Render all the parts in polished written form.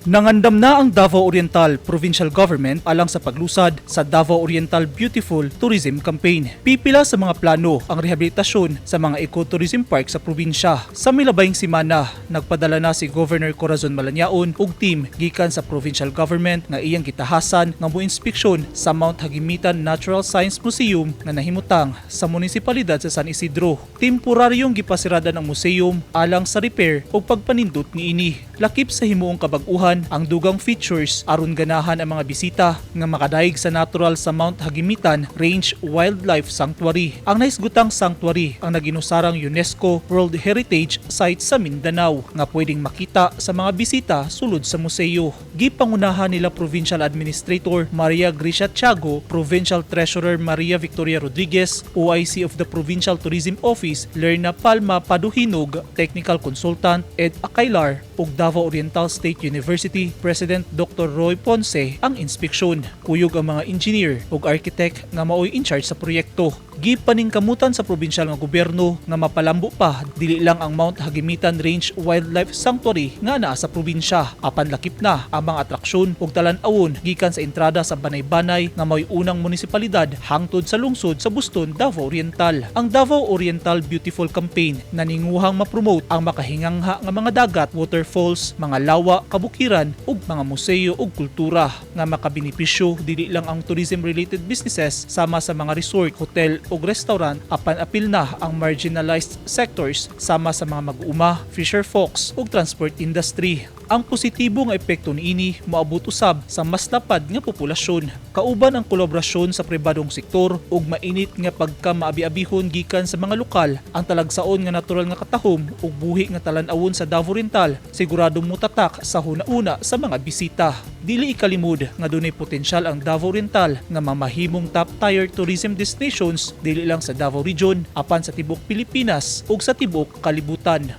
Nangandam na ang Davao Oriental Provincial Government alang sa paglusad sa Davao Oriental Beautiful Tourism Campaign. Pipila sa mga plano ang rehabilitasyon sa mga ecotourism park sa probinsya. Sa milabayng simana, nagpadala na si Governor Corazon Malanyaon og team gikan sa provincial government nga iyang gitahasan nga moinspeksyon sa Mount Hagimitan Natural Science Museum nga nahimutang sa munisipalidad sa San Isidro. Temporaryong gipasiradan ang museum alang sa repair o pagpanindot niini. Lakip sa himuong kabag-uhan ang dugang features aron ganahan ang mga bisita nga makadayeg sa natural sa Mount Hagimitan Range Wildlife Sanctuary. Ang nahisgutang sanctuary ang naginusarang UNESCO World Heritage Site sa Mindanao nga pwedeng makita sa mga bisita sulod sa museo. Gipangunahan nila Provincial Administrator Maria Grecia Tiago, Provincial Treasurer Maria Victoria Rodriguez, OIC of the Provincial Tourism Office Lerna Palma Paduhinog, Technical Consultant Ed Acaylar ug Davao Oriental State University President Dr. Roy Ponce ang inspeksyon. Kuyog ang mga engineer ug architect nga maoy in charge sa proyekto. Gipaningkamutan sa probinsyal nga gobyerno nga mapalambo pa dili lang ang Mount Hagimitan Range Wildlife Sanctuary nga naa sa probinsya, apan lakip na ang mga atraksyon ug talan-awon gikan sa entrada sa Banay-Banay nga maoy unang munisipalidad hangtod sa lungsod sa Buston, Davao Oriental. Ang Davao Oriental Beautiful Campaign naninguhang ma-promote ang makahingangha nga mga dagat, waterfalls, mga lawa, kabukiran ug mga museo ug kultura nga makabenepisyo dili lang ang tourism related businesses sama sa mga resort, hotel ug restaurant, apan apil na ang marginalized sectors sama sa mga mag-uuma, fisher folks ug transport industry. Ang positibo nga epekto niini moabot usab sa mas lapad nga populasyon. Kauban ang kolaborasyon sa pribadong sektor ug mainit nga pagkamaabi-abihon gikan sa mga lokal, ang talagsaon nga natural nga katahom ug buhi nga talan-awon sa Davao Oriental sigurado mutatak sa huna-huna sa mga bisita. Dili ikalimod nga dunay potensyal ang Davao Oriental nga mamahimong top tier tourism destinations dili lang sa Davao Region apan sa tibuok Pilipinas ug sa tibuok kalibutan.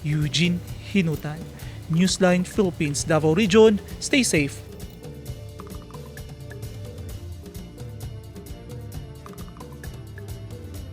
Eugene Hinutan, Newsline Philippines, Davao Region. Stay safe.